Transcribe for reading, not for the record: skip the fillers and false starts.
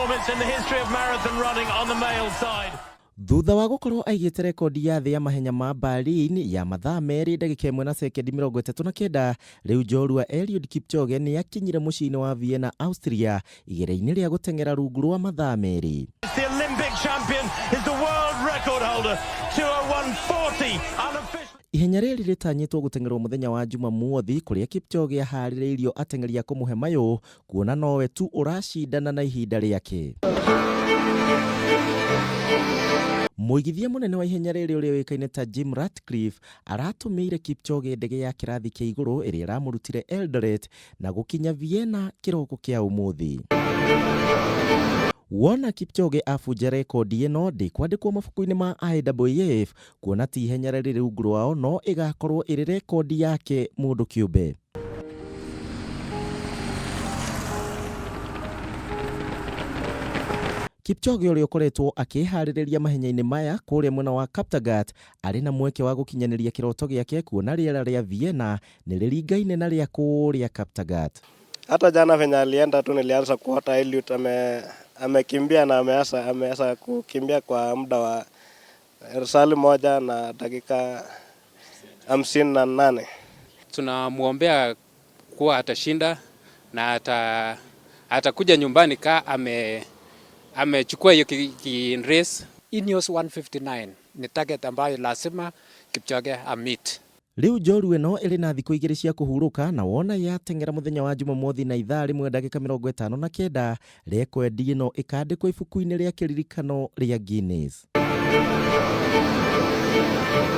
Performance in the history of marathon running on the male side. Thutha wa gũkorwo aigĩte rekondi ya thĩ ya mahenya ma Berlin ya mathaa 2 ndagĩka 1 na sekendi 39, rĩu njorua Eliud Kipchoge nĩ akinyire mũciĩ-inĩ wa Vienna, Austria igeria-inĩ rĩa gũteng'era rungu rwa mathaa 2. The Olympic champion is the world record holder, 2:01.40 unofficial. Ihenya rĩrĩ rĩtanyĩtwo gũteng'erwo mũthenya wa Jumamothi kũrĩa Kipchoge aharĩrĩirio ateng'eri a kũmũhe mayũ kuona nowe tu ũracindana na ihinda rĩake. Mũigithia mũnene wa ihenya rĩrĩ ũrĩa ũĩkaine ta Jim Ratcliffe aratũmĩire Kipchoge ndege ya kĩrathi kĩa igũrũ ĩrĩa ĩramũrutire Eldoret na gũkinya Vienna kĩroko kĩa ũmũthĩ. Wona Kipchoge abunja rekondi ĩno ndĩkwandĩkwo mabuku-inĩ ma IAAF kuona ti ihenya rĩrĩ rungu rwao no ĩgakorwo ĩrĩ rekondi yake mũndũ kĩũmbe. Kipchoge ũrĩa ũkoretwo akĩharĩrĩria mahenya-inĩ maya kũrĩa mwena wa Kaptagat arĩ na mweke wa gũkinyanĩria kĩroto gĩake kuona rĩera rĩa Vienna nĩ rĩringaine na rĩa kũrĩa Kaptagat. Hata jana venye alienda tu nilianza kuota Eliud amekimbia na ameanza kukimbia kwa muda wa risali 1 na dakika 58. Tunamuombea kuwa atashinda na atakuja nyumbani ka amechukua hiyo ki race. Ineos 159 ni target ambayo lazima Kipchoge ameet. Rĩu njorua ĩno ĩrĩ na thikũ 2 cia kũhurũka na wona yateng'era mũthenya wa Jumamothi na ithaa 1 ndagĩka 59, rekondi ĩno ĩkandĩkwo ibuku-inĩ rĩa kĩririkano rĩa Guinness.